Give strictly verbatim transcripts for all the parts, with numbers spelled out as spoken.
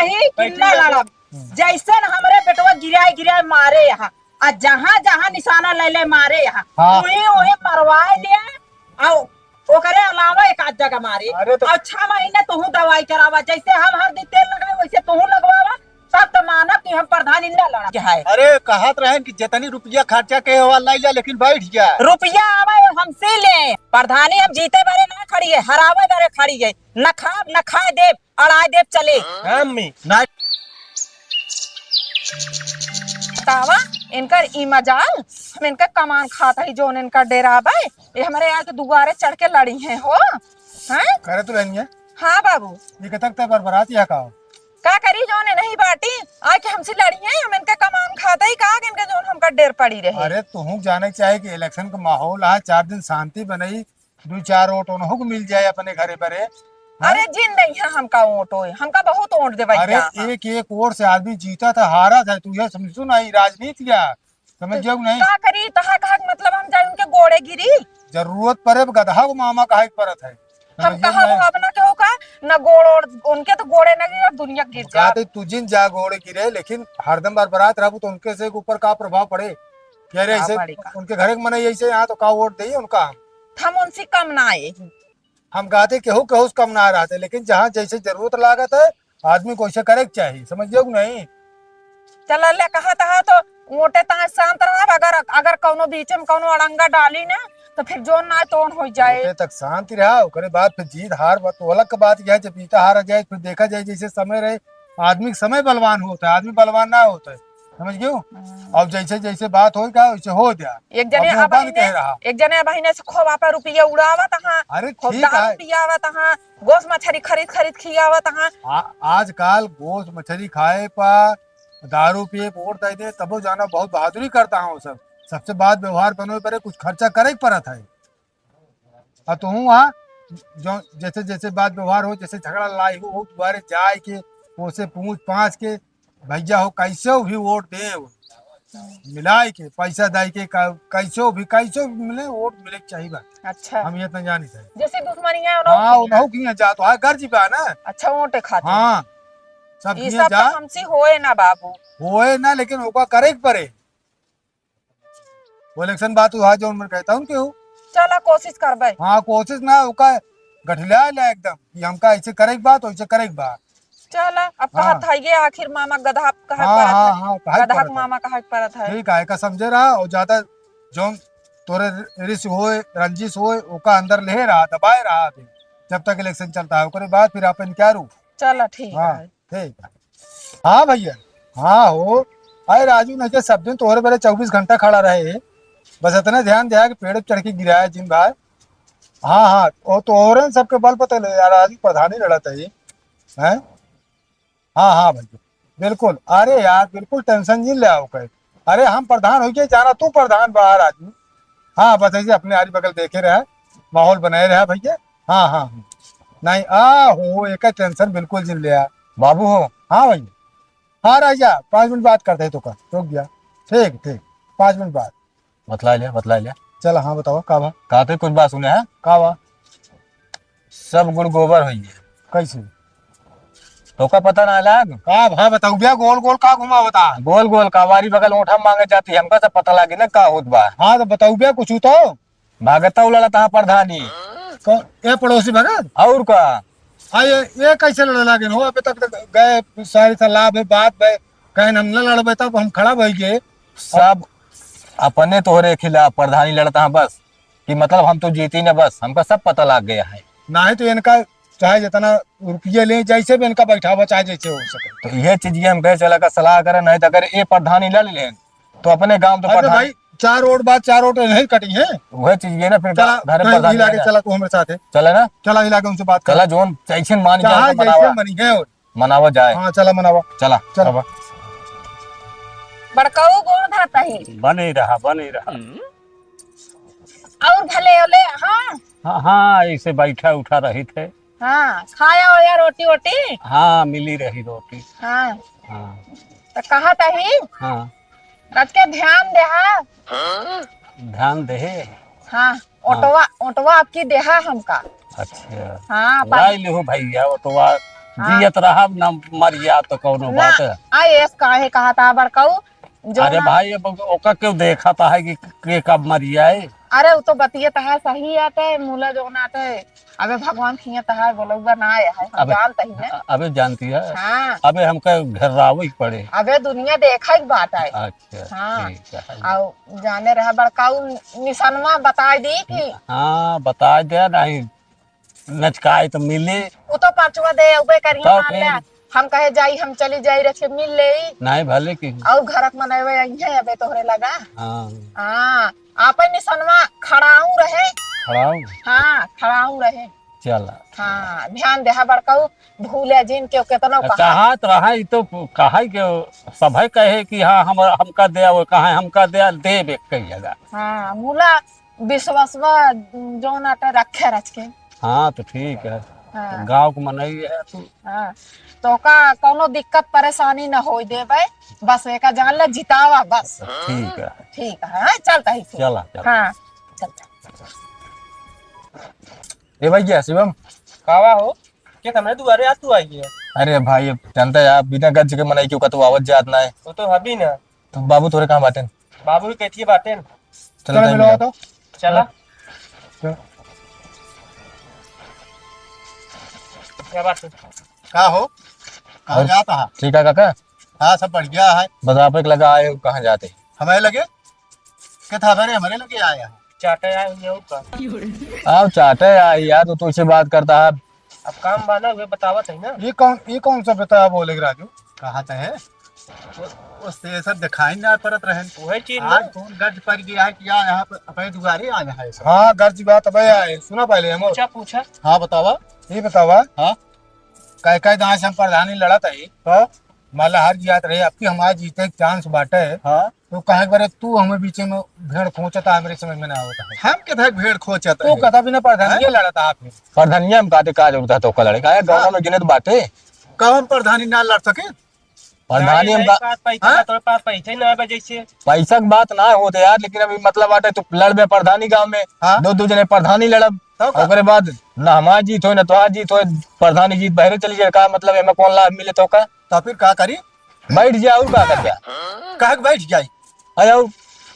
नहीं, किन्ना लड़ब। जैसे न हमरे बेटवा गिराए गिराए मारे यहाँ, आ जहाँ जहाँ निशाना ले ले मारे यहाँ, हाँ। वही वही मरवाए ले, आ ओकरे अलावा एक आध जगह मारे। अरे तो और छह महीने तोहू दवाई करावा, जैसे हम हरदी तेल लगाए वैसे तोहू लगवावा, तब तो मानब कि हम प्रधानी ना लड़ा के है। अरे कहत रहन कि जितनी रुपया खर्चा के हुआ लाई जा, लेकिन बैठ जा। रुपया आवे और हमसे ले, प्रधानी हम जीते बारे ना खड़ी है, हरावे बारे खड़ी है, न खाब न खाए देब। अड़ाई देब चले। हाँ, अम्मी। ना। बतावा, इनकर ई मजाल, हम इनका कमान खात हई, जौन इनका डेराबे, ये हमरे यहाँ के दुआरे चढ़ के लड़ी हैं हो, हैं? करे तो रहनी है। हाँ बाबू। ये कतक ते बरबरात या का हो? का करी, जौन नहीं बाटी, आके हमसे लड़ी हैं, हम इनका कमान खात हई, का इनका जौन हमका डेर पड़ी रहे। अरे, तुहूँ जाने के चाहे कि election का माहौल है, चार दिन शांति बनई, दू चार वोट उनहू को मिल जाए अपने घरे परे। हाँ? अरे जिन दइहा हमका वोट होए, हमका बहुत वोट देवइ अरे का। एक एक वोट से आदमी जीता था, हारा था, तू ये समझो ना, ये राजनीति है, समझ जाओ नहीं? का करी, तहा कहा के मतलब हम जाए उनके गोड़े गिरी? जरूरत पड़े तो गदहा को मामा कहा के परत है, हम समझ जाओ कहा नहीं? अब ना केहू का, ना गोड़ ओड़, उनके तो गोड़े ना गिरे, दुनिया गिर जा। कहते तू जिन जा गोड़े गिरे, लेकिन हरदम बरबरात रहबू तो उनके से ऊपर का प्रभाव पड़े? कि अरे का ऐसे पड़े का? उनके घरे के मनई ऐसे यहाँ तो का वोट देई उनका हम? हम उनसे कम ना आए ही। हम कहते केहू केहू से कम ना रहते, लेकिन जहाँ जैसे जरूरत लागत है, आदमी को ऐसे करे के चाही, समझ लियो कि नहीं? चला ले, कहत है तो वोटे ताए शांत रहब, अगर, अगर कौनो बीच में कौनो अड़ंगा डाली ना, तो फिर जोन ना तोन हो जाए। वोटे तक शांत रहा, ओकरे बाद फिर जीत हार बा-, तो अलग के बात यह है, जब जीता हार आ जाए, फिर देखा जाए, जैसे समय रहे, आदमी के समय बलवान होता है, आदमी बलवान ना होता है, समझ गयो? हम्म। अब जैसे जैसे बात होई का, वैसे हो जा। एक जने अब वो अब बंद बहिने, कह रहा। एक जने बहिने से खूब आपा रुपया उड़ावत हाँ, अरे खूब ठीक दारू है। पियावत हाँ, गोस मछरी खरीद खरीद खियावत हाँ। आ-, आजकल गोस मछरी खाए पा, दारू पिए, वोट दे दे, तबो जाना बहुत बहादुरी करता हूँ सब। सबसे बात व्यवहार बनवे पड़े, कुछ खर्चा करे के पड़त है। आ तुहूँ वहाँ जो जैसे जैसे बात व्यवहार हो, जैसे झगड़ा लड़ाई हो, हो दुआरे जाए के, ओसे पूछ पाछ के, भैया हो कैसे भी वोट दे, मिलाए के, पैसा दाई के, कै-, कैसे भी, कैसे भी मिले, वोट मिले के चाहिए बा। अच्छा। हम ये इतना जानी थे। जैसे दुश्मनी है, उन्हों हाँ, की उन्हों की यहाँ जात, हाँ, गर्ज बा ना। अच्छा, वोटे खातिर। हाँ, सब ये किए सब जा। तो हमसे होए ना बाबू। होए ना, लेकिन ओका करे के पड़े। वो election बात हुआ जो उनमें कहता हूँ क्यों? चला कोशिश करबे। हाँ, कोशिश ना, ओका गठिला ले एकदम कि हमका ऐसे करे के बा, तो ऐसे करे के बा। चला, अब हाँ। कहत है ये आखिर मामा गधा कहे हाँ, परत हाँ, है। हाँ, कहे गधा परत के है। मामा कहे परत है। ठीक है, एका समझे रहा और ज्यादा जो तोरे रिस होए, रंजिश होए, ओका अंदर ले रहा, दबाए रहा अभी, जब तक election चलता है, ओकरे बाद फिर अपन क्या रू। चला, ठीक हाँ। है। ठीक है। हाँ भैया, हाँ हो। अरे राजू, नहीं के सब दिन तोहरे बरे चउबीस घंटा खड़ा रहे, बस इतना ध्यान दिया कि पेड़ पे चढ़ के गिराया जिन भाई। हाँ, हाँ, वो तोहरे न सबके बल पते ले यार, राजू प्रधानी लड़त है, हैं? हाँ, हाँ भैया, बिल्कुल। अरे यार, बिल्कुल tension जिन ले आओ कहे। अरे हम प्रधान होइके जाना, तू प्रधान बा राजू। हाँ, बस ऐसे अपने आरी बगल देखे रहा, माहौल बनाए रहा भैया। हाँ, हाँ, हाँ। नहीं, आ हो, एक tension बिल्कुल जिन ले आ। बाबू हो। हाँ भैया। हाँ राजा, पाँच मिनट बात करते हैं तो का, रुक गया। ठीक, ठीक, पाँच मिनट बाद। बतला लिया, बतला लिया। चला, हाँ बतावा, का बा? का तो कुछ बात सुने है? का बा? सब गुड़ गोबर होइए। कैसे? तोका पता ना लाग? का भा बताऊ बे, गोल गोल का घुमावता? गोल गोल का वारी बगल ओठा मांगे जाती, हमका सब पता लागे ना का होत बा। हाँ तो बताऊ बे कुछ तो। भागता उलाला तहाँ प्रधानी। कौन? ए पड़ोसी भगत? और का? आ ये, ये कैसे लड़े लागे हो? अबे तक तो गए सारी सलाह भे, बात भे, कहे हम न लड़बे तब हम खड़ा भई गए। सब अपने तोहरे खिलाफ प्रधानी लड़ता है बस, कि मतलब हम तो जीती न बस, हमका सब पता लाग गया है। नहीं तो इनका चाहे जितना रुपये ले, जैसे भी इनका बैठावा, चाहे जैसे हो सके। तो ये चीज ये हम कहे चला का सलाह करे, नहीं तो अगर ये प्रधानी लड़ लें तो अपने गांव तो अरे प्रधान भाई, चार वोट बाद चार वोट नहीं कटी है। वह चीज ये ना फिर चला, घर में नहीं, प्रधानी हिला के आ जाए। चला तू हमारे साथ है। चले ना? चला हिला के उनसे बात कर। चला जोन जैसे मान चाहे जाए जैसे मनावा। मनी है। मनावा जाए। हाँ, चला मनावा। चला, चला। अब बड़काऊ गोड़ धरता है। बने रहा, बने रहा। और भले ओले, हाँ। हाँ, हाँ, ऐसे बैठा उठा रही थे। हाँ, खाया हो या रोटी वोटी? हाँ, मिली रही रोटी। हाँ। हाँ। तो कहा तही? हाँ। रख के ध्यान देहा। ध्यान देहे? हाँ, हाँ। ओटवा, ओटवा आपकी देहा हमका। अच्छा। हाँ, लाई लिहो भैया, ओटवा हाँ। जियत रहब ना मरिया तो कौनो ना, बात है। आ, एस काहे कहा था बड़काऊ? जो अरे ना भाई, अब ओका क्यों देखा था है कि के कब मरिया है? अरे, वो तो बतिये तो है, सही आते, मूला जो ना आते। अबे भगवान खिया तो है, बोलौबा ना आया है, हम अबे, जानते ही ना। अबे जानती है? हाँ। अबे हमका घेरावे के पड़े। अबे दुनिया देखा ही बात है। अच्छा, हाँ। ठीक है। और जाने रहा बड़काऊ निशानवा बताइ दी कि हाँ, बताइ दे, नहीं नचकाए तो मिले। उ तो परचवा दे अउबे करिहे, तब मान ले। फिर? हम कहे जाई, हम चली जाई, रच के मिल लेई। नहीं भले की। अउर घरक मनइबे अइहे अबे तोहरे लगा। हाँ। हाँ, आपन निसनवा खड़ाऊ रहे। खड़ाऊ? हाँ, खड़ाऊ रहे। चला। हाँ, ध्यान देहा बड़काऊ, भूले जिन के केतनो कहा। कहा तो रहा, ई तो कहा के सभे कहे कि हाँ, हम, हमका दे, वो कहा हमका दे, देबे कई जगह। हाँ, मुला विश्वासवा जौन आटे रखे रच के। हाँ, तो ठीक है। हाँ। गाँव के मनई है तू। हाँ। तो का कौनो दिक्कत परेशानी न होई देबे, बस एका जान ले जितावा बस। ठीक है। ठीक है, हाँ, चलता ही फिर। चला, चला। हाँ, चलता। ए भैया शिवम। कावा हो? के समय दुआरे आज तू आई है? अरे भाई, अब जानता है आप, बिना गज के मनई क्यों कतौ आवत जात ना है। वो तो हबी ना। तो बाबू तोरे कहाँ बाटेन? बाबू ही कहती है बाटेन। चलो, चलो, तनी मिलो मिलो। तो। चला। चलो। क्या बात है? का हो? कहाँ और जाता है? ठीक है काका। हाँ, सब बढ़िया है। बस आप एक लगा आए हो, कहाँ जाते? हमारे लगे? के था, हमारे, हमारे लगे आया है। चाटे आए हुए हो का? आओ चाटे आए यार, तो तुझसे बात करता है। अब काम बाना हुए बतावत है ना। ये कौन, ये कौन सा बेटा बोले राजू? कहा तो है। वो, वो स्टेशन दिखाई ना पड़त रहन। वही चीज आज ना। कौन गर्ज पड़ गया है कि या यहाँ पे अपने दुआरे आया है सब। हाँ, गर्ज बात अबे आए। सुना पहले हम। पूछा, पूछा। हाँ, बतावा। ये बतावा। हाँ। कई, कई दांव से हम प्रधानी लड़त है। हाँ। माला हार जात रहे, अब की हमारे जीते के चांस बाटे। हाँ। तो कहे के बारे तू हमें बीचे में भेड़ खोचता, हमरे समझ में ना आवत है। हम के भाई भेड़ खोचत तू है? कथा बिना प्रधानिया हैं? लड़त आप। प्रधानिया हम काटे का जरूरत है तो का लड़े? काहे गाँव हाँ। में गिनत बाटे? कब हम प्रधानी ना लड़ सके? प्रधानी नहीं, हम नहीं, का पास पैसा हाँ? ना, तोरे पास पैसा ही ना आवे जैसे। पैसा के बात ना होत यार, लेकिन अभी मतलब बाटे तू लड़बे प्रधानी गाँव में, हाँ? दो, दो जने प्रधानी लड़ब, तो का? ओकरे बाद ना हमार जीत होए, ना तोहार जीत होए, प्रधानी जीत बहरे चली जाए, का मतलब एमे कौन लाभ मिले तो का? तो फिर का करी? बैठ जा, और का कर जा? कहे के बैठ जाई? अरे, और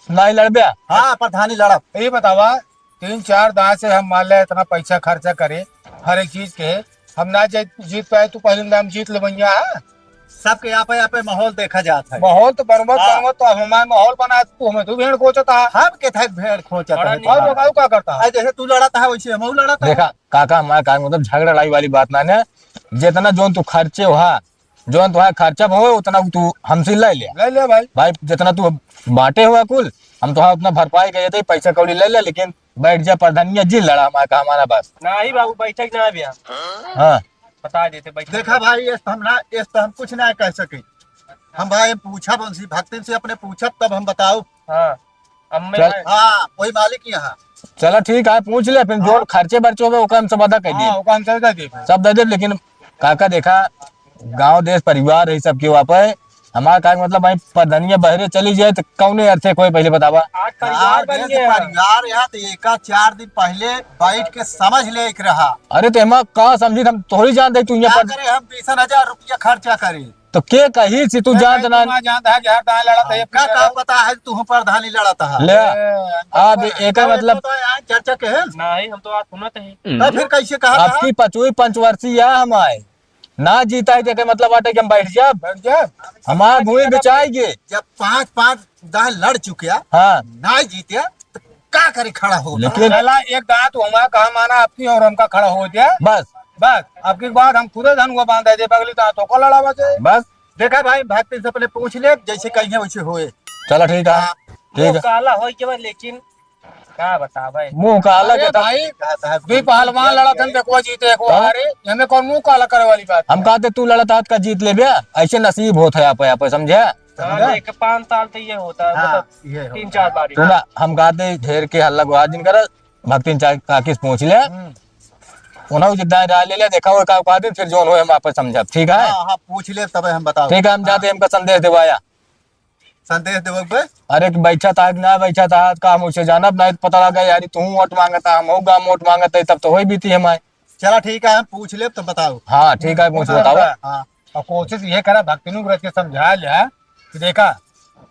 नाहीं लड़ब्या? हाँ, प्रधानी लड़ब। ये बतावा, तीन चार दांव से हम मान ले इतना पैसा खर्चा करे, हर एक चीज के, हम ना जीत, जीत पाए, तू पहले दांव जीत ले भैया, हाँ? सबके यहाँ पे, यहाँ पे माहौल देखा जात है। माहौल तो बनवत, हाँ। बनवत तो अब हमारे माहौल बना, तू हमें तू भेड़ खोचता है। हम के थे भेड़ खोचत बड़ा है? निक और बताओ का करता है? अरे जैसे तू लड़ता है, वैसे हम लड़ता है। देखा, काका, हमारे का मतलब झगड़ा लड़ाई वाली बात ना है, जितना जोन तू खर्चे हो, हाँ, जौन तोहार खर्चा होए, उतना तू हमसे ले ले। ले ले भाई। भाई, जितना तू बांटे हुआ कुल, हम तोहार उतना भरपाई कर देते, पैसा कौड़ी ले ले, लेकिन बैठ जा, प्रधानिया जी लड़ा हमारा, का हमारा बस। नाही बाबू, बैठक ना भैया। हाँ। बता देते, बैठक देखा ना। भाई, ये तो हम ना, ये तो हम कुछ ना कह सके। हम भाई पूछा उनसे, भक्तिन से अपने पूछब, तब हम बताओ। हाँ। अब मैं चल। हाँ, वही मालिक यहाँ। चला ठीक है, पूछ ले, फिर जो हाँ। खर्चे बर्चे होबे, ओका हम सब अदा कर देब। हाँ, ओका हम सब अदा देब। सब दे देब, लेकिन काका देखा, गांव देश परिवार है सबके वहाँ पे। हमारा का मतलब भाई, प्रधानिया बहरे चली जाए तो कौने अर्थे कोई पहले बतावा? आज परिवार यार, बन देश गया। परिवार यहाँ तो एका चार दिन पहले बैठ के समझ ले एक रहा। अरे तो एमा का समझी, हम थोड़ी जानते तू यहाँ का पर करे, हम बीस हजार रुपया खर्चा करे। तो के कही सी तू ए, जानत भाई, ना? तू ना जानता है कि हर दाएं लड़त है, का, का पता है तू प्रधानी लड़त है? ले, ए, अब हमको एकर पता मतलब तो है, चर्चा के है। नहीं, हम तो आज सुनत ही। तो फिर कैसे कहा था? आपकी पचवी पंचवर्षीय है हमारे। ना जीता है, जेके मतलब बाटे कि हम बैठ जाब। बैठ जाब। हमार भूमि बेचाई गे। जब पाँच, पाँच दाएं लड़ चुके, हाँ। ना जीते, तो का करे खड़ा हो? लेकिन चला, एक दांव तू हमारा कहा माना आपकी और हमका खड़ा हो दिया। बस। बस, अब की बात हम खुदे धन को बांध दे, बगली दांव तो को लड़ा बचे। बस। देखा भाई, भक्ति से अपने पूछ ले, जैसे कहीं वैसे होए। चला ठीक है। हाँ। ठीक है। काला होई के बाद, लेकिन का बतावे? मुंह काला अरे के था। भाई, का था? दुई पहलवान लड़ा थन, देखो जीते, देखो हाँ? हारे, एमे कौन मुंह काला करे वाली बात हम है? कहते तू लड़त हाथ का जीत ले बे, ऐसे नसीब होत है आप, आप समझे? हाँ, समझा? एक पाँच साल तो ये होता है, हाँ, मतलब, ये होता तीन चार है। बारी। सुना, हम कहते ढेर के हल्ला गुहा जिन कर, भक्तिन चाय काकी से पूछ ले। हम्म। उन्हें जितना राय ले ले, देखा वो का कहते, फिर जोन होए हम आपस समझब, ठीक है? हाँ, हाँ, पूछ ले, तबे हम बताओ। ठीक है, हम हाँ। जाते, हमका संदेश देवाया। संदेश देवे के बा? अरे, कि बैठा था कि ना बैठा था, का हम उसे जानब? नहीं तो पता लगा, यार, तू वोट मांगता, हम हो गाँव वोट मांगता, तब तो होई बीती हमारे। चला ठीक है, हम पूछ लेब तो बताओ। हाँ, ठीक है, पूछ बताओ। हाँ, और कोशिश ये करा भक्तिनु व्रत के समझा लिया कि देखा,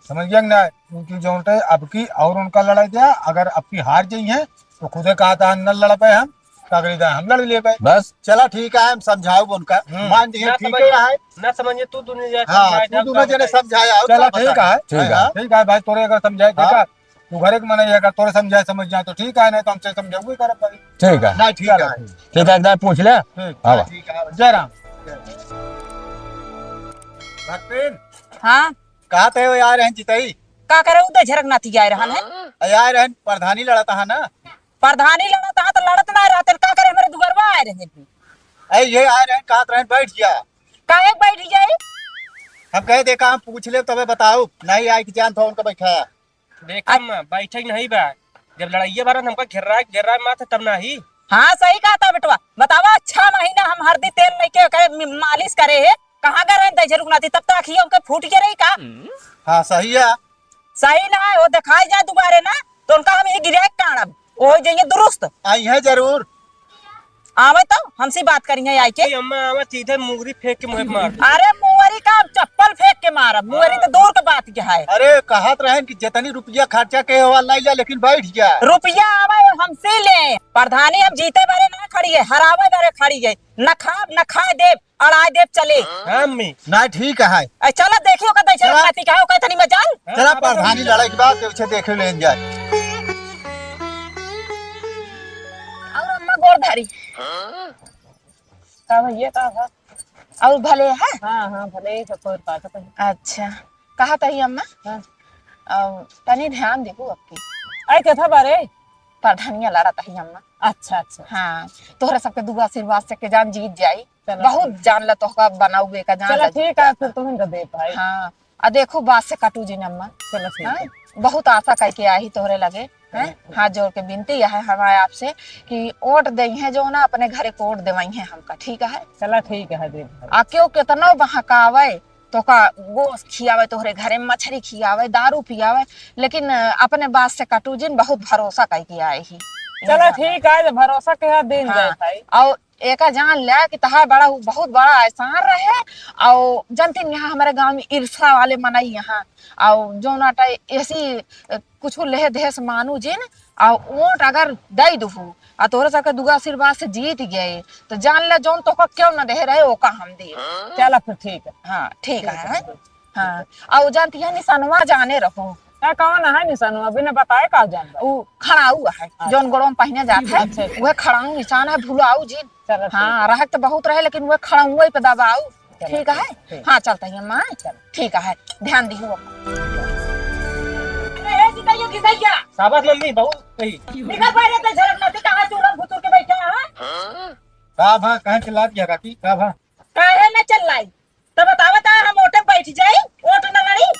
समझ गया कि ना, उनकी जो होता है अब की और उनका लड़ाई दिया, अगर अब की हार जाई है तो खुदे कहा था न लड़ पाए हम, तो अगली दाएं हम लड़ ले पाए। बस। चला ठीक है, हम समझाओ उनका, हम्म। मान जाइए, ना ठीक समझिए, है। ना समझिए, तू दोनों जने हाँ, समझाए तू जाओ, दोनों का जने बताइए। समझाए आओ, चला तब ठीक बताइए। है। ठीक है। हाँ। ठीक है भाई, तोरे अगर समझाए, हाँ। देखा, तू घरे के मने अगर तोरे समझाए समझ जाए तो ठीक है, नहीं तो हमसे समझाऊ ही करब भाई। ठीक है। नहीं, ठीक चला है। ठीक। ठीक है, एक दाएं पूछ ले। ठीक। हाँ, ठीक है। जय राम। भक्तिन। हाँ। कहाँ थे हो यार, हैं जितई? का करे, उधर झरक नाती आए रहन है। अरे यार, हैं प्रधानी लड़त हा ना। प्रधानी लड़त हा तो लड़त ना रहते, का करे, हमरे दुगरवा आए रहे हैं। अरे ये आए रहे, कहत रहे, बैठ गया। काहे बैठ जाए? हम कहे, देखा, हम पूछ ले, तबे बताओ। नहीं आई कि जान था उनका बैठा। देखा माँ, बैठे के नहीं बा। जब लड़ाइया बारन हमका घेर्रा, घेर्रा मात तब नाही। हाँ, सही कहा था बेटवा। बतावा, छह महीना हम हरदी तेल लेके ओकरे मि-, मालिश करे है। कहाँ गए रहे दहिजर उगनाती? तब तो अखिया उनके फूट के रही का? हाँ, सही है। सही ना है, वो दिखाई जाए दोबारे ना, तो उनका हम ये गिराए काढ़ब। वो जाइए दुरुस्त। आई है जरूर। आवे तो हमसे बात करिए आई के। ए अम्मा, आवा सीधे मुंगरी फेंक के मुंह पे मार दे। अरे मुंगरी का चप्पल फेंक के मारब, मुंगरी तो दूर के बात के है। अरे कहत रहन कि जितनी रुपया खर्चा के हो लाई जा, लेकिन बैठ जा। रुपया आवे और हमसे ले, प्रधानी हम जीते बारे ना खड़ी है, हरावे बारे खड़ी है, न खाब न खाए देब, अड़ाए देब चले। हाँ, अम्मी। ना ठीक है। ए, चला देखियो का दैसे चला। खाती का हो, कहतनी मजाल। चला हाँ, प्रधानी लड़ाई के बाद उसे देखे ले जाए। और अम्मा गोड़ धरी। का भैया, का भा? और भले है? हाँ, हाँ, भले ही सब कोई बात है। अच्छा, कहा तही अम्मा? हाँ। और तनी ध्यान देबू अबकी। आई के था बारे? प्रधानिया लड़ा तही अम्मा। अच्छा, अच्छा। हाँ, तोहरा सबके दुआ आशीर्वाद से के जान जीत जाई। चलो, बहुत ठीक। जान ला तोहका बनाऊ बेका जान चलो, ला ठीक जीत है, जाई। फिर तुम इनका दे पाए। हाँ, आ देखो बात से कटू जिन अम्मा। चलो, ठीक हाँ? है। बहुत आशा करके आई तोहरे लगे, हैं? चलो, ठीक। हाथ जोड़ के विनती है हमारे आपसे कि वोट देइहैं जो ना, अपने घरे के वोट देवइहैं हमका, ठीक है? चला, ठीक है, दे दे। आ क्यों केतनो बहकावे, तोका गोश्त खियावे, तोहरे घरे में मछरी खियावे, दारू पियावे, लेकिन, अ, अपने बात से कटू जिन, बहुत भरोसा करके आए ही। चला, ठीक है, जब भरोसा के हाथ दिन हाँ, जाए भाई। और एका जान ल्या कि तहार बड़ा, बहुत बड़ा एहसान रहे। और जनतीन यहाँ हमारे गाँव में ईर्ष्या वाले मनई यहाँ, और जौन आटा ऐसी, अ, कुछ लेहे देहे से मानू जिन, और वोट अगर दे दुहू, आ तोहरे सबके दुआ आशीर्वाद से जीत गए, तो जान ल्या जौन तोहका क्यों न देहे रहे, ओका हम दिए। चला फिर ठीक है। हाँ, ठीक ठीक है, है। ठीक है। हाँ, और जानती है निशानवा जाने रहो। का कौन है निशानवा? बिना बताए का जान बा? उ खड़ाऊ है, अच्छा। जौन गोड़ों में पहने जात है, अच्छा, अच्छा। वह खड़ाऊ निशान है, भुलाऊ जी। चलो, ठीक हाँ, है। रहत तो बहुत रहे, लेकिन वह खड़ाऊ पे दबाऊ। चलो, ठीक है? ठीक, ठीक। हाँ, चलता है माँ। चलो। ठीक है, ध्यान दिहु। अरे, ए, जितैया, जितैया। शाबाश मम्मी, बहुत सही। निकल पहले तो झरक नाती, कहाँ चूरन भुतुर के बैठे हैं? का भा, कहाँ चिल्लात गया काकी? का भा? काहे न चिल्लाई? तो बतावा ता हम ओटे बैठ जाई, ओट न लड़ी।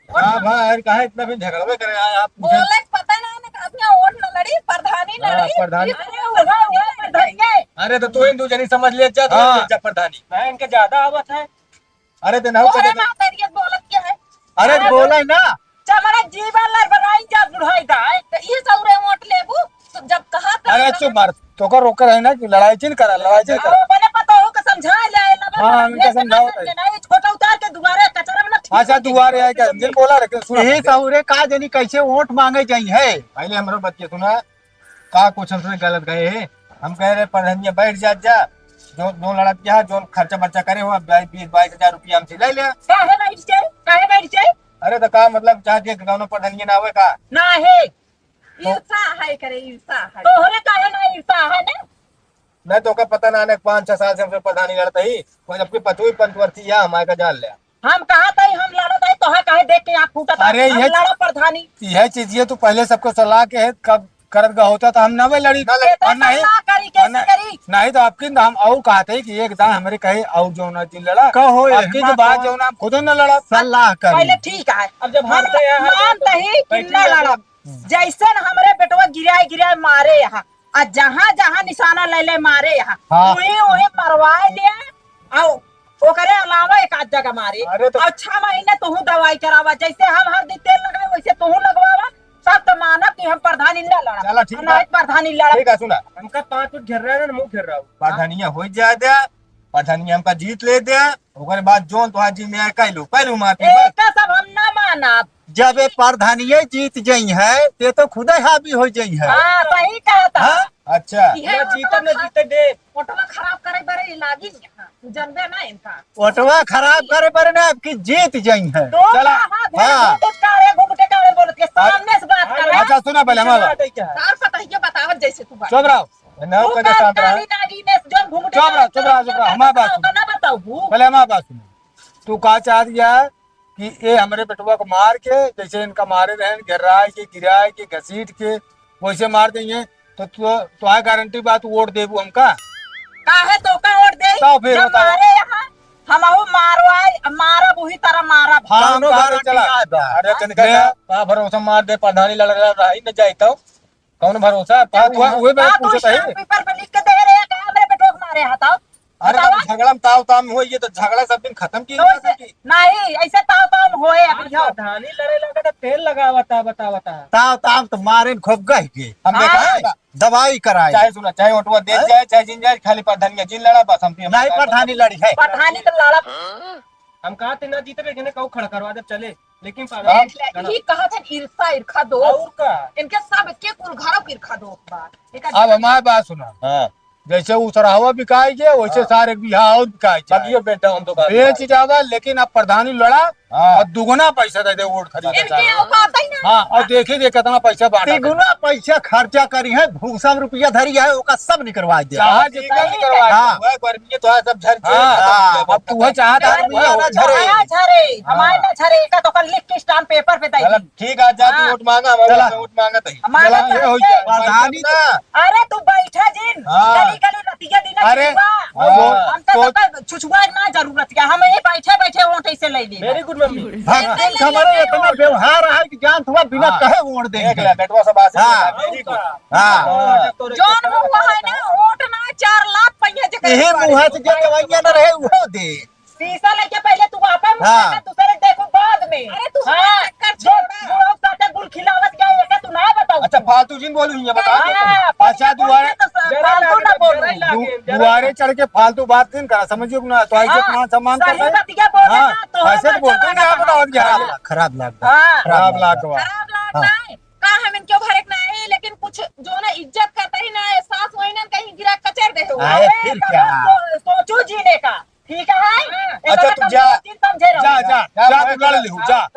का भा, अरे काहे इतना फिर झगड़वे करे आए आप? बोले के पता ना, ना आदमी ओट न लड़ी, प्रधानी न हाँ, लड़ी। प्रधानी। अरे, वो, वो, वो प्रधानी है। अरे तो तू ही दू जनी समझ ले, जा, तू हाँ। ले जा प्रधानी। मैं इनके ज्यादा आवत है। अरे तो ना तोहरे कदे माँ तेरी बोलत क्या है? अरे अरे बोला है ना। चमड़ा जीवा लड़बड़ाई जा बुढ़ाई दा, तो ये सौरे वोट लेबू, तो जब कहा था अरे ना चुप मार, तोका रोक रहे ना कि लड़ाई चिन करा, लड़ाई चिन करा। अरे मैंने पता हो के समझा ले, ना हाँ, बस इनका ये समझाओ समझ भाई। में ना, ये छोटा उतार के दुआरे कचरा में ना ठीक अच्छा, है। दुआरे आए क्या? जिन बोला रहे, सुना यही पहले। सौरे का जनी कैसे वोट मांगे जाई है? पहले हमरो बात के सुना, का कुछ हमसे गलत गए है? हम कह रहे प्रधानिया बैठ जा, जा, जो, जो लड़त क्या है, जो खर्चा बर्चा करे हो, अब बाईस, बीस, बाईस हजार रुपया हमसे ले ले। काहे बैठ जाए? काहे बैठ जाए? अरे तो का मतलब, चाह के गाँव प्रधानिया ना आवे का? ना है। तो ईर्षा है करे, ईर्षा है। तोहरे काहे ना ईर्षा है ना? नहीं तो का पता ना, ने पाँच छह साल से हमसे प्रधानी लड़ता ही, कोई जबकि पचवीं पंचवर्षी है, हमारे का जान ले। हम कहा था हम लड़त है, तोहे काहे देख के आँख फूटत है? अरे हम ये लड़ा प्रधानी। यह चीज ये तू पहले सबको सलाह के है, कब करत गा होता तो हम ना वे लड़ी। ना लड़ी। और इतना नहीं, ना करी, और कैसे नहीं, करी? नहीं तो आपकी तो हम और कहते हैं कि एक दान हमारे कहे और जो ना जिन लड़ा। कहो ये आपकी तो बात जो ना हम खुद ना लड़ा। सलाह करी। पहले ठीक है। अब जब हम हम तो यहाँ मानते ही कि बैठी ना है। लड़ा। जैसे न हमरे बेटवा गिराए गिराए मारे यहाँ, आ जहाँ जहाँ निशाना ले ले मारे यहाँ, हाँ। उहे उहे मरवाए ले, आ ओकरे अलावा एक आध जगह मारे। अरे तो और छह महीने तुहू दवाई करावा, जैसे हम हरदी तेल लगाए वैसे तुहू लगवावा, सब तो मानब कि हम प्रधानी ना लड़ब। चला, ठीक बा। नहीं प्रधानी लड़ब। ठीक है, सुना। हमका पाँच फुट घेर रहा है ना, मुँह घेर रहा हूँ। प्रधानिया हो जाए दे, प्रधानिया हमका जीत ले दे, ओकरे बाद जोन तोहार जी में आए, कह लो, कह लो, मार के बस। एका सब हम ना मानब। जब ये प्रधानिये जीत जइहैं, ते तो खुदे हावी हो जइहैं। हाँ, सही कहत है। हाँ? अच्छा। इहे ना जीतब, ना जीते दे। ओटवा खराब करे बरे लागी यहाँ, तू जानबे ना इनका। ओटवा खराब करे बरे ना, आपकी जीत जइहैं। तो चला। कहाँ थे? हाँ। घूंघट काढ़े, घूंघट काढ़े बोलत के, सामने से बात कर। अच्छा, सुना पहले हमारा। और पता है, ये बतावत जैसे तू बात। चुप रहो। ना तू कदे काल शांत रहा। काली नागिन ने जो घूंघट चुप रहा, काढ़े चुप रहा, चुप रहा, हमारी बात बताओ, सुनो। तो ना बताओ, भूत। पहले हमारी बात सुनो। तू का चाह दिया कि ए हमरे बेटवा को मार के, जैसे इनका मारे रहन, घेराए के, गिराए के, घसीट के, वैसे मार देइहैं, तो तू, तोहार गारंटी बा, तू वोट देबू हमका? काहे तोका वोट देई? तो फिर जब बताओ। मारे यहाँ, हमहू मारवाई, मारब उही तरह मारब। हाँ, कौनो गारंटी चला। ना बा। अरे, तनिका ले। का, का भरोसा मार दे, प्रधानी लड़ रहा, रही न जाई तो। कौन भरोसा? का उहे, तू, उहे मैं का तू पूछत हई। स्टाम्प पेपर पे लिख के दे रहे हैं, का हमरे बेटवा के मारे हताओ? अरे, बतावा। तब झगड़ा में ताव ताम होई, ये तो झगड़ा सब दिन खत्म की तो ना ऐसे, सकी। नहीं, ऐसे ताव ताम होए अभी हाँ, हो। प्रधानी लड़े लगा तो तेल लगावता, बतावता। ताव ताम तो मारे न खूब गह के। हम हाँ। देखा है ना? दवाई कराए। चाहे सुना, चाहे ओटवा दे हैं? जाए, चाहे जिन जाए, खाली प्रधानिया जिन लड़ा, बस हम नहीं, प्रधानी लड़ी है। प्रधानी तो लड़ा। हम कहा थे ना जीते, लेकिन कहू खड़ा करवा दे, चले। लेकिन पागल देख ले, लड़ा। ई कहत हन ईर्षा, ईर्खा दो। और का? इनके सब के कुल घरों के ईर्खा दो बा। एकर अब हमार बात सुना। हाँ। जैसे उ सरहवा बिकाई जे, वैसे हाँ। सारे बिहाव बिकाई जाए। बगियो बेच जाओ, हम तो बात बेच जावा, लेकिन अब प्रधानी लड़ा हाँ। और दुगुना पैसा दे दे वोट खरीदे। इनके औकात ही ना। हाँ, और देखिए जे कितना पैसा बांटा तिगुना पैसा खर्चा करी है, भूसा में रुपया धरी है, ओका सब निकलवा दे। चाहे जितना निकलवा दे। हाँ। वह गर्मी है, तो सब झर हाँ। अब तू है चाहत है, आदमी ना झरे। ना झरे, हमारे हाँ। ना झरे, एका तो कल लिख के स्टाम्प पेपर पे दे गलत। दी। ठीक है, जा तू हाँ। वोट मांगा, हम चला। वोट मांगा तही। हमारे चला, ये हो गया। प्रधानी ना। अरे तू बैठा जिन, हाँ। गली गली रतिया दिन अरे, छुछुआ। हाँ। हमका तो सोच- का छुछुआ ना जरूरत क्या, हम यही बैठे बैठे वोट ऐसे ले ली। Very good मम्मी। भक्तन खबर है, इतना व्यवहार है कि जान थोड़ा बिना हाँ। कहे वोट देंगे। देख ले, बेटवा सब आशीर्वाद हाँ। है, very good। हाँ। हाँ। जौन मुँह है ना, वोट ना, चार लाख पहिया जेकर यही दुआरे मुँह से जो दवाइयाँ ना रहे, वो दे। शीशा लेके पहले तू आपन मुँह हाँ। देखा, दूसरे देखो बाद में। अरे तू हाँ, हमार चक्कर जो छोड़ा। बुढ़ऊ साथे गुल खिलावत गया, एके तू ना बताऊ। अच्छा, फालतू जिन बोलू, ये बता। हाँ, अच्छा, दुआरे तो स-, जरा फालतू लागे, ना बोलू। जरा लागे, दु-, जरा दुआरे चढ़ के फालतू बात जिन करा, समझियो कि ना? तो ऐसे हाँ, अपना सम्मान सही करता है। बतिया बोले हाँ, ना, तो ऐसे तो बोलते नहीं, आप बताओ क्या? खराब लाग, खराब लाग। हाँ। खराब लाग बा। खराब लाग हाँ। ना है। का हम इनके भरे के ना है, लेकिन कुछ जो ना इज्जत करता ही ना है, सास वही ना कहीं गिरा कचर दे हो। अरे, अरे, फिर तो क्या? सो-, सोचो जीने का। ठीक है? हाँ। अच्छा, तू जा। समझे रहो। जा, जा, जा, तू लड़ लिहू, जा।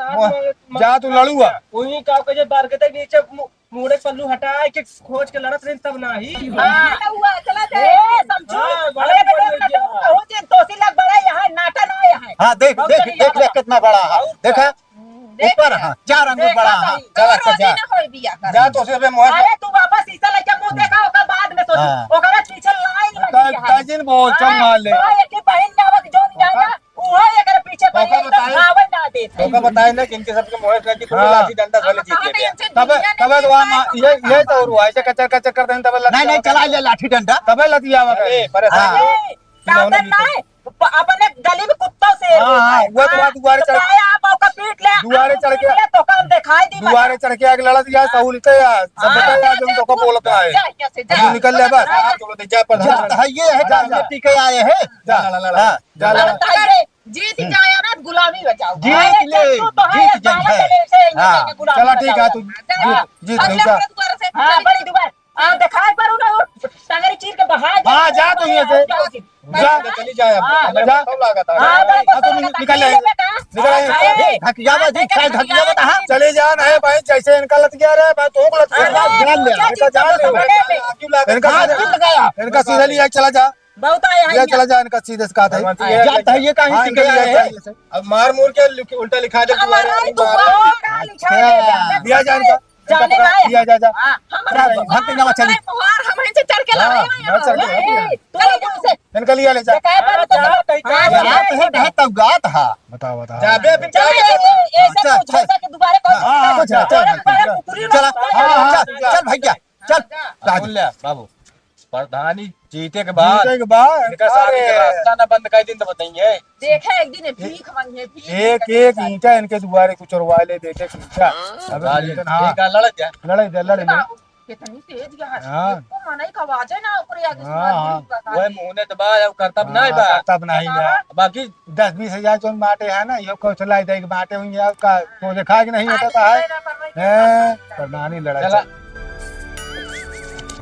जा, तू लड़ू आ। उन्हीं का के जे बार के तक नीचे मु-, मुड़े पल्लू हटाए के खोज के लड़त रही तब ना ही। हाँ। चला हुआ, चला जाए। ए, समझू। हाँ, बड़ा अरे, बेटा, बढ़िया। बहुत दिन तोसी लग बड़ा यहाँ, नाटा ना यहाँ। हाँ, देख, बहुत देख, बढ़िया देख ले बड़ा। कितना बड़ा है। और देखा? हम्म, देख ऊपर, लिया। हाँ, चार आंगुर देखा बड़ा, हाँ। भाई, चला, तो अच्छा, जा। ना होई बिया कर। जा, तो उसे बे मोहे अरे, तू वापस शीशा लेके मुंह देखा, ओकर बाद में सोचू। हाँ। ओकरा पीछे लाइन लगी है। ताजिन बहुत हाँ, चम्मा ले। तो एक ही बहिन में आवत जोन जाएगा, ओकर उहो एकर पीछे पड़ी, ओकर एकदम बताए, धावन ना देत है। ओकर बताए ना कि इनके सबके मोहे से कि हाँ। लाठी डंडा से अब जीत कहाँ लेते हैं। नहीं, इनसे तबे, दुनिया में तबे तो वहाँ मा-, ये, ये तो और हुआ, ऐसे कचर, कचर कर दें, तबे लग नहीं, नहीं, जाएगा। चला ले लाठी डंडा। तबे लतियावा करे। अरे, परेशान हाँ। है। ए, खिलौने साधन भी नहीं। प-, अपने गली में कुत्तों से हाँ, हाँ, वो तो हाँ, बात दुआरे तो चढ़, काहे आप ओका पीट ले, दुआरे आप चढ़ पीट के, ले, तो काम दिखाई दी दुआरे बता। चढ़ के आके लड़त या, हाँ। सहूलियत है या, सब हाँ, बता या, जा, जो जा, तो का तू बोलत है। जा, यहाँ से जा। तू निकल ले बस। जा, जा, जा, जा, जा, जा। ये है, जा, जा, जा। पी के आए हैं। जा, लड़ा, लड़ा। हाँ, जा, लड़ा। लड़त है ये, जीत हम्म। जाए ना, गुलामी बजाओ। जीत अरे, ले, तू तो है, जीत जाए बाबा है। के लिए से, हाँ, इनके गुलामी चला ठीक है, बजाओ। तू जा। जीत, जीत अब ले, जा। अपने दुआरे से हाँ, चली बड़ी जा। दुआर। आ, दिखाई पड़ू ना, वो टंगरी चीर के बहा दे। हाँ, जा तू यहाँ से। जाओ जी। जा। चली जाए अब। हाँ। हमें जा। बताओ लागत है। हाँ, हाँ, तो हाँ, तुम निकल ले। निकल आइए। अरे, ढकिया में, हाँ, ढकिया में, हाँ। चले जा ना, है भाई, जैसे इनका लत गया रे, भाई, तो लत गया। अरे, जान ले, जान ले। इनका जान ले। क्यों लगा? इनका हाँ, सीधा, क्यों लगाया? इनका सीधा लिया, चला जा। बहुत आया है लिया, यहाँ। चला जा, इनका सीधे से कहा था। भगवान जी, ये जाता है, ये कहाँ हाँ, से इनका लिया है? है? अब मार मुर के लिख-, उल्टा लिखा दे, अब दुबारा मार, मार। दुबारा लिखा दे, अच्छा। दिया जा इनका। जाने इनका लाए। दिया जा, जा। हाँ, हम जा, जा, भक्ति नामा चली। हमारे मुहार हम इनसे चढ़ के हाँ, लड़ाई में ना चढ़ के हो। लड़ाई। ए, तू चलो, लोग से इनका लिया ले जा। बेकार बात हाँ, तो हाँ, हाँ, हाँ, हाँ, हाँ। तब गात हा। बताओ, बताओ। जा बे, फिर चल, जा। ए, ए, ऐसे अच्छा, तो अच्छा। झोंसा के दुबारा कौन हाँ, हाँ, हाँ, चल, चल, चल, चल, चल। चल, हाँ, हाँ, हाँ, चल, चल। चल भैया, चल। जा, जा। सुन ले, बाबू। प्रधानी जीते के बाद जीते के बाद, इनका शादी के अरे। रास्ता ना बंद कर दिन तो बताइए। देखे एक दिन ये भीख मांगे, भीख एक मांगे। एक ईंटा इनके दुआरे कुचरवा ले, देखे ईंटा। अबे राजन, हाँ। एक आ लड़त जा। लड़े दे, लड़े दे। बाबू, कितनी तेज यहाँ है। हाँ। एको मनई का आवाज है ना, ऊपर आगे हाँ, सुनाई हाँ। नहीं पड़ता। वही मुँह ने तो बा, अब करतब हाँ, नहीं बा। करतब नहीं बा। बाकी दस बीस हजार जौन बाटे है ना, यो कौशला इधर के बाटे हुई है, का तो देखा कि नहीं होता है। हैं, प्रधानी लड़ा चला। चल।